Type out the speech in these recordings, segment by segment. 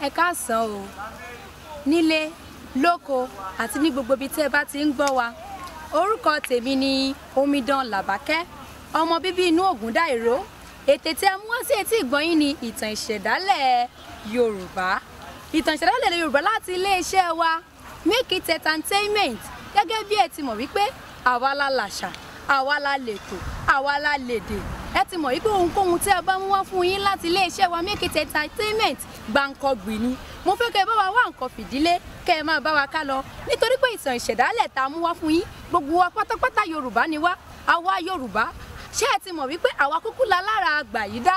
Ẹ káàsán o, nílé lóko àti ní gbogbo ibi tí ẹ bá ti ń gbọ́ wa. Orúkọ tèmi ni Omidan Làbákẹ́, ọmọ bíbí inú Ògúndáìró. Ètè tí a mú wá sí etí ìgbọ́yín ni ìtàn ìṣẹ̀dálẹ̀ Yorùbá. Ìtàn ìṣẹ̀dálẹ̀ Yorùbá láti iléeṣẹ́ wa Make It Entertainment. Gẹ́gẹ́ bí ẹ ti mọ̀ wípé àwa la làṣà, àwa la lètò, àwa la lèdè. Ẹ ti mọ̀ wípé ohunkóhun tí a bá mú wá fún yín láti iléeṣẹ́ wa Make It Entertainment gbàǹkangbì ni. Mo fẹ́ kẹ́ ẹ bá wa wá nǹkan fìdílé, kẹ́ ẹ máa bá wa ká lọ, nítorí pé ìtàn ìṣẹ̀dálẹ̀ tá a mú wá fún yín, gbogbo wa pátápátá Yorùbá ni wá. Àwa Yorùbá, ṣé ẹ ti mọ̀ wípé àwa kúkú la lára àgbà yìí dá,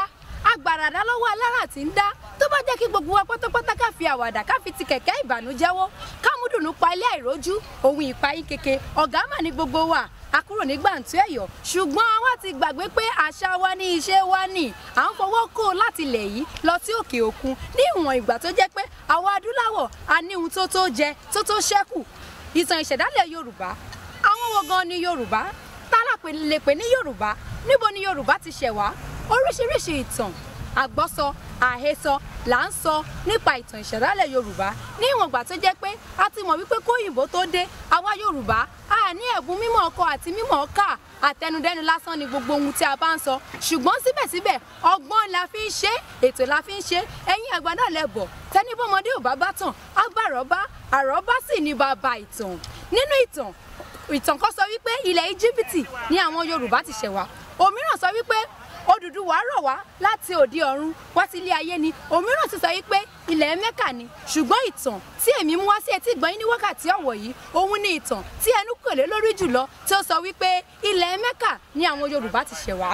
agbàràdá lọ́wọ́ alára tí ń dá. Tó bá jẹ́ kí gbogbo wa pátápátá ká fi àwàdà, ká fi ti kẹ̀kẹ́ ìbànújẹ́ wó, ká mú dùnú pa ilé àìrójú òun ìpayín keke, ọ̀gá mà ní gbogbo wa a kúrò ní gbàǹtú ẹ̀yọ̀. Ṣùgbọ́n àwa ti gbàgbé pé àṣà wa ní iṣẹ́ wa ní à ń fọwọ́ kó láti ilẹ̀ yìí lọ sí òkè òkun, ní ìwọ̀n ìgbà tó jẹ́ pé àwa adúláwọ̀ a ní ohun tó tó jẹ tó tó ṣẹ́kù. Ìtàn ìṣẹ̀dálẹ̀ Yorùbá, àwọn wo gan ni Yorùbá? Tá lè pè ní Yorùbá? Níbo ni Yorùbá ti ṣẹ̀ wá? Oríṣiríṣi ìtàn àgbọ́sọ àhesọ là ń sọ nípa ìtàn ìṣẹ̀dálẹ̀ Yorùbá. Ní ìwọ̀n ìgbà tó jẹ́ pé a ti mọ̀ wípé kóyìnbó tó dé, àwa Yorùbá a ní ẹ̀bùn mímọ̀ ọkọ àti mímọ̀ ọkà, àtẹnudẹ́nu lásán ni gbogbo ohun tí a bá ń sọ. Ṣùgbọ́n síbẹ̀síbẹ̀ ọgbọ́n la fi ń ṣe, ètò la fi ń ṣe. Ẹ̀yin àgbà náà lẹ bọ̀, tẹni bọ́mọdé ò bá bá tàn á bá àrọ́bá, àrọ́bá sì ni bàbá ìtàn. Nínú ìtàn, ìtàn kan sọ wípé ilẹ̀ Íjíbítì ni àwọn Yorùbá ti ṣẹ̀ wá. Òmíràn sọ wípé Odùduwà rọ̀ wá láti òde ọ̀run wá sí ilé ayé ni. Òmíràn sì sọ wípé ilẹ̀ Mẹ́kà ni. Ṣùgbọ́n ìtàn tí èmi mú wá sí etí ìgbọ́yín ní wákàtí ọ̀wọ̀ yìí, òun ni ìtàn tí ẹnu kò lé lórí jùlọ, tí ó sọ wípé ilẹ̀ Mẹ́kà ni àwọn Yorùbá ti ṣẹ̀ wá.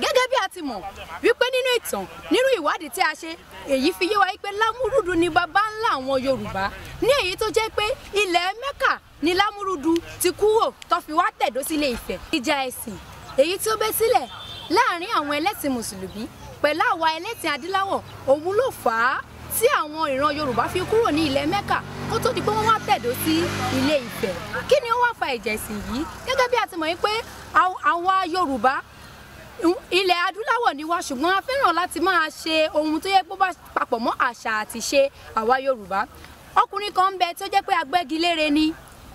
Gẹ́gẹ́ bí a ti mọ̀ wípé nínú ìtàn, nínú ìwádìí tí a ṣe, èyí fi yé wa wípé Lámúrúdù ni baba ńlá àwọn Yorùbá, ní èyí tó jẹ́ pé ilẹ̀ Mẹ́kà ni Lámúrúdù ti kúrò tó fi wá tẹ̀dó sílé Ifẹ̀. Ìjà ẹ̀sìn èyí tí ó bẹ́ sílẹ̀ láàrin àwọn ẹlẹ́sìn mùsùlùmí pẹ̀lú àwa ẹlẹ́sìn adúláwọ̀, òun ló fà á tí àwọn ìran Yorùbá fi kúrò ní ilẹ̀ Mẹ́kà kó tó di pé wọ́n wá tẹ̀dó sí ilé Ifẹ̀. Kí ni ó wá fa ìjà ẹ̀sìn yìí? Gẹ́gẹ́ bí a ti mọ̀ pé àwa Yorùbá ilẹ̀ adúláwọ̀ ni wá, ṣùgbọ́n a fẹ́ràn láti máa ṣe ohun tó yẹ kó bá papọ̀ mọ́ àṣà àti ṣe àwa Yorùbá. Ọkùnrin kan ń bẹ tó jẹ́ pé agbẹ́gilére ni.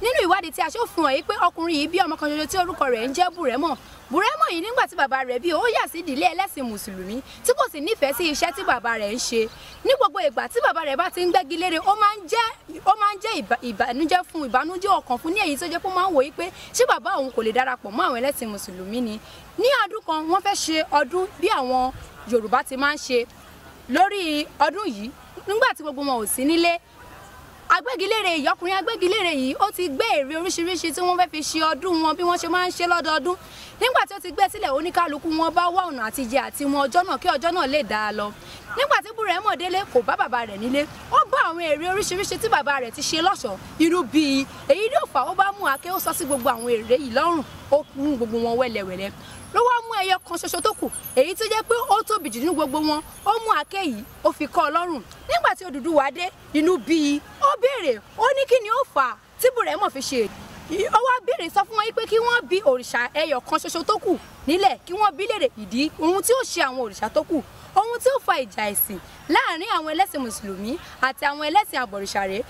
Nínú ìwádìí tí a ṣe, ó fi hàn yìí pé ọkùnrin yìí bí ọmọ kan ṣoṣo tí orúkọ rẹ̀ ń jẹ́ Bùrẹ́mọ̀. Bùrẹ́mọ̀ yìí, nígbà tí bàbá rẹ̀ bí, ó yà sí ìdílé ẹlẹ́sìn mùsùlùmí tí kò sì nífẹ̀ẹ́ sí iṣẹ́ tí bàbá rẹ̀ ń ṣe. Ní gbogbo ìgbà tí bàbá rẹ̀ bá ti ń gbẹ́gi lére, ó máa ń jẹ́ ìbànújẹ́ fún, ìbànújẹ́ ọkàn fún, ní èyí tó jẹ́ pé ó máa ń wòye pé ṣé bàbá òun kò lè darapọ̀ mọ́ àwọn ẹlẹ́sìn mùsùlùmí ni. Ní ọdún kan, wọ́n fẹ́ ṣe ọdún bí àwọn Yorùbá ti máa ń ṣe. Lórí ọdún yìí, nígbà tí gbogbo wọn ò sí nílé, agbẹ́gilére yìí, ọkùnrin agbẹ́gilére yìí, ó ti gbé ère oríṣiríṣi tí wọ́n fẹ́ fi ṣe ọdún wọn bí wọ́n ṣe máa ń ṣe lọ́dọọdún. Nígbà tí ó ti gbé sílẹ̀, oníkálukú wọn bá wá ọ̀nà àti jẹ àti mu ọjọ́ náà kí ọjọ́ náà lè dáa lọ. Nígbà tí Bùrẹ́mọ̀ délé, kò bá bàbá rẹ̀ nílé, ó bá àwọn ère oríṣiríṣi tí bàbá rẹ̀ ti ṣe lọ́ṣọ̀ọ́ irú bíi èyí ló fà ó bá mú àáké, ó sọ sí gbogbo àwọn ère yìí lọ́rùn, ó kún gbogbo wọn wẹ́lẹ́wẹ́lẹ́. Ló wá mú ẹyọ kan ṣoṣo tó kù, èyí tó jẹ́ pé ó tóbi jù nínú gbogbo wọn, ó mú àáké yìí, ó fi kọ́ ọ lọ́rùn. Nígbà tí Odùduwà dé, inú bí i, ó béèrè, ó ní kí ni ó fà á tí Bùrẹ́mọ̀ fi ṣe. Ó wá béèrè sọ fún wọn pé kí wọ́n bi òrìṣà ẹyọ kan ṣoṣo tó kù nílẹ̀, kí wọ́n bi léèrè ìdí ohun tí ó ṣe àwọn òrìṣà tó kù. Ohun tí ó fa ìjà ẹ̀sìn láàrin àwọn ẹlẹ́sìn mùsùlùmí àti àwọn ẹlẹ́sìn àbọ̀rìṣà rèé,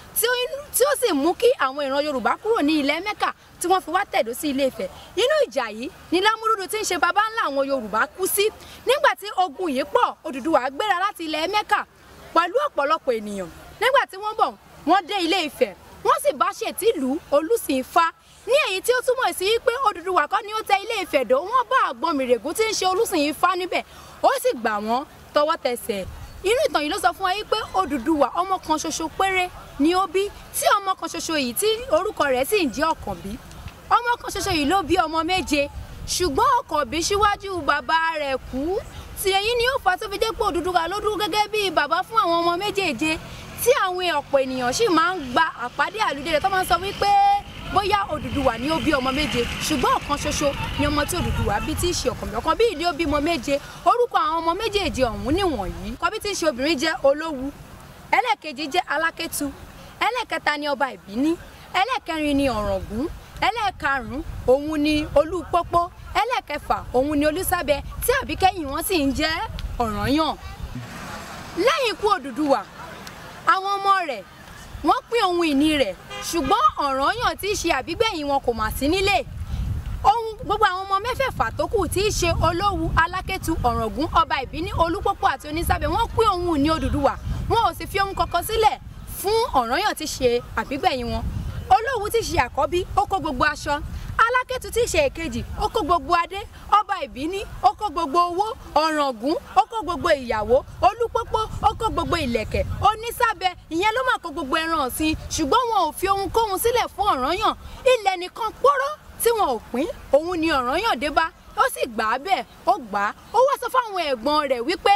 tí ó sì mú kí àwọn ìran Yorùbá kúrò ní ilẹ̀ Mẹ́kà tí wọ́n fi wá tẹ̀dó sí Ilé Ifẹ̀. Inú ìjà yìí ni Lámúrúdù tí ń ṣe baba ńlá àwọn Yorùbá kú sí. Nígbà tí ogun yìí pọ̀, Odùduwà gbéra láti ilẹ̀ Mẹ́kà pẹ̀lú ọ̀pọ̀lọpọ̀ ènìyàn. Nígbà tí wọ́n bọ̀, wọ́n dé Ilé Ifẹ̀, wọ́n sì bá Ṣètìlú Olúsìn Ifá, ní èyí tí ó túmọ̀ sí pé Odùduwà kọ́ ni ó tẹ Ilé Ifẹ̀ dó. Wọ́n bá Àgbọnnìrègún tí ń ṣe Olúsìn Ifá níbẹ̀, ó sì gbà wọ́n tọwọ́ tẹsẹ̀. Inú ìtàn yìí ló sọ fún wa pé Odùduwà ọmọ kan ṣoṣo péré ni ó bí, tí ọmọ kan ṣoṣo yìí tí orúkọ rẹ̀ sì ń jẹ́ Ọ̀kànbí. Ọmọ kan ṣoṣo yìí ló bí ọmọ méje, ṣùgbọ́n Ọ̀kànbí síwájú bàbá rẹ̀ kú. Tí èyí ni ó fà tó fi jẹ́ pé Odùduwà ló dúró gẹ́gẹ́ bí bàbá fún àwọn ọmọ méjèèje, tí àwọn ọ̀pọ̀ ènìyàn sì máa ń gba àpàdé àlùdé rẹ̀ tó máa ń sọ wípé bóyá Odùduwà ni ó bí ọmọ méje, ṣùgbọ́n ọ̀kan ṣoṣo ni ọmọ tí Odùduwà bí tí í ṣe Ọ̀kànbí. Ọ̀kànbí ni ó bí ọmọ méje. Orúkọ àwọn ọmọ méjèèje ọ̀hún nìwọ̀nyí. Ọ̀kànbí tí í ṣe obìnrin jẹ́ Olówu, ẹlẹ́ẹ̀kejì jẹ́ Alákétu, ẹlẹ́ẹ̀kẹta ni Ọba Ìbíní, ẹlẹ́ẹ̀kẹrin ni Ọ̀ràngún, ẹlẹ́ẹ̀karùn-ún òun ni Olúpópó, ẹlẹ́ẹ̀kẹfà òun ni Olúsábẹ, tí àbíkẹ́yìn wọn sì ń jẹ́ Ọ̀rànyàn. Lẹ́yìn ikú Odùduwà, ọmọ rẹ̀ wọ́n pín ohun ìní rẹ̀, ṣùgbọ́n Ọ̀rànyàn tí í ṣe àbígbẹ̀yìn wọn kò mà sí nílé. Ohun gbogbo àwọn ọmọ mẹ́fẹ̀ẹ̀fà tó kù tí í ṣe Olówu, Alákétu, Ọ̀ràngún, Ọba Ìbíní, Olúpópó àti Onísábẹ̀ wọ́n pín ohun ìní Odùduwà, wọn ò sì fi ohun kankan sílẹ̀ fún Ọ̀rànyàn tí í ṣe àbígbẹ̀yìn wọn. Olówu tí í ṣe àkọ́bí ó kó gbogbo aṣọ, Alákétu tí í ṣe èkejì ó kó gbogbo adé, Ọba Ìbíní ó kó gbogbo owó, Ọ̀ràngún ó kó gbogbo ìyàwó, Olúpópó ó kó gbogbo ìlẹ̀kẹ̀, Onísábẹ̀ ìyẹn ló máa kó gbogbo ẹran ọ̀sìn, ṣùgbọ́n wọn ò fi ohunkóhun sílẹ̀ fún Ọ̀rànyàn. Ilẹ̀ nìkan pọ́rọ́ tí wọn ò pín òun ni Ọ̀rànyàn dé bá, ó sì gbà á bẹ́ẹ̀, ó gbà á. Ó wá sọ fáwọn ẹ̀gbọ́n rẹ̀ wípé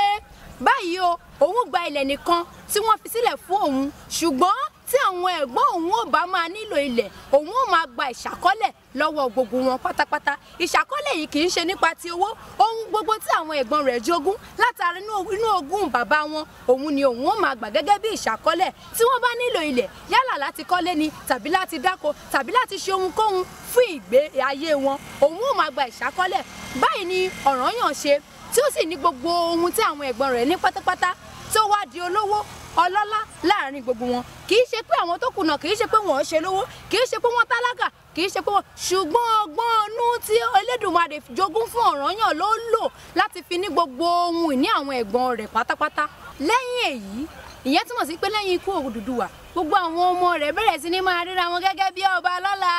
báyìí o, òun gba ilẹ̀ nìkan tí wọ́n fi sílẹ̀ fún òun, ṣùgbọ́n tí àwọn ẹ̀gbọ́n òun ò bá máa nílò ilẹ̀, òun ò máa gba ìṣàkọ́lẹ̀ lọ́wọ́ gbogbo wọn pátápátá. Ìṣàkọ́lẹ̀ yìí kì í ṣe nípa ti owó, ohun gbogbo tí àwọn ẹ̀gbọ́n rẹ̀ jogún látara inú ogún bàbá wọn, òun ni òun ò máa gbà gẹ́gẹ́ bí ìṣàkọ́lẹ̀. Tí wọ́n bá nílò ilẹ̀, yálà láti kọ́lé ni tàbí láti dáko tàbí láti ṣe ohunkóhun fún ìgbé ayé wọn, òun ò máa gba ìṣàkọ́lẹ̀. Báyìí ni Ọ̀rànyàn ṣe, tí ó sì ní gbogbo ohun tí àwọn ẹ̀gbọ́n rẹ̀ ní pátápátá, tó wá di olówó ọlọ́lá láàrin gbogbo wọn. Kì í ṣe pé àwọn tó kùnà, kì í ṣe pé wọ́n ṣe lówó, kì í ṣe pé wọ́n tálákà, kì í ṣe pé wọ́n, ṣùgbọ́n ọgbọ́n inú tí Elédùmarè jogún fún Ọ̀rànyàn ló lò láti fi ní gbogbo ohun ìní àwọn ẹ̀gbọ́n rẹ̀ pátápátá. Lẹ́yìn èyí, ìyẹn túmọ̀ sí pé lẹ́yìn ikú Odùduwà, gbogbo àwọn ọmọ rẹ̀ bẹ̀rẹ̀ sí ní máa ríra wọn gẹ́gẹ́ bí ọba lọ́la.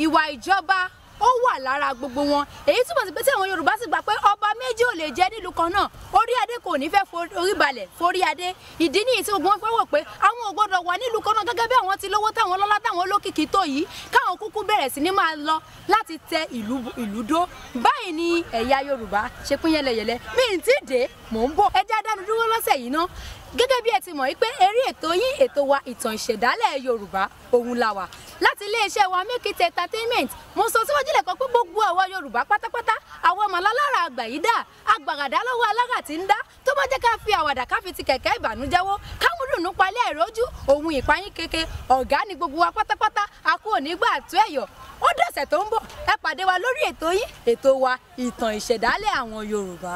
Ìwà ìjọba ó wà lára gbogbo wọn. Èyí túmọ̀ sí pé tí àwọn Yorùbá sì gbà pé ọba méjì ò lè jẹ nílùú kan náà, orí adé kò ní fẹ́ forí balẹ̀ forí adé. Ìdí nìyí tí gbogbo wọn fẹ́ wò pé àwọn ò gbọ́dọ̀ wà nílùú kan náà gẹ́gẹ́ bí àwọn ti lówó táwọn lọ́lá táwọn olókìkí tó yìí, káwọn kúkú bẹ̀rẹ̀ sí ní máa lọ láti tẹ ìlú dó. Báyìí ni ẹ̀yà Yorùbá ṣe pín yẹlẹyẹlẹ. Mi ì tí dé, mò ń bọ̀. Ẹ jẹ́ á dánu dúró lọ́sẹ̀ yìí ná. Gẹ́gẹ́ bí ẹ ti mọ̀ wípé eré ètò yín ètò wa ìtàn ìṣẹ̀dálẹ̀ Yorùbá òun la wà láti iléeṣẹ́ wa Make It Entertainment. Mo sọ síwájú lẹ́kọ̀ọ́ pé gbogbo àwa Yorùbá pátápátá, àwọn ọmọ alára àgbà yìí dà, àgbàgàdá lọ́wọ́ alára tí ń dá, tó bá jẹ́ ká fi àwàdà ká fi ti kẹ̀kẹ́ ìbànújẹ́ wó, káwọn dùnú palẹ̀ àìrójú òun ìpayín keke. Ọ̀gá ni gbogbo wa pátápátá, a kú òní gbà tó ẹ̀yọ̀. Ó dọ̀sẹ̀ tó ń bọ̀, ẹ pàdé wa lórí ètò yín ètò wa ìtàn ìṣẹ̀dálẹ̀ àwọn Yorùbá.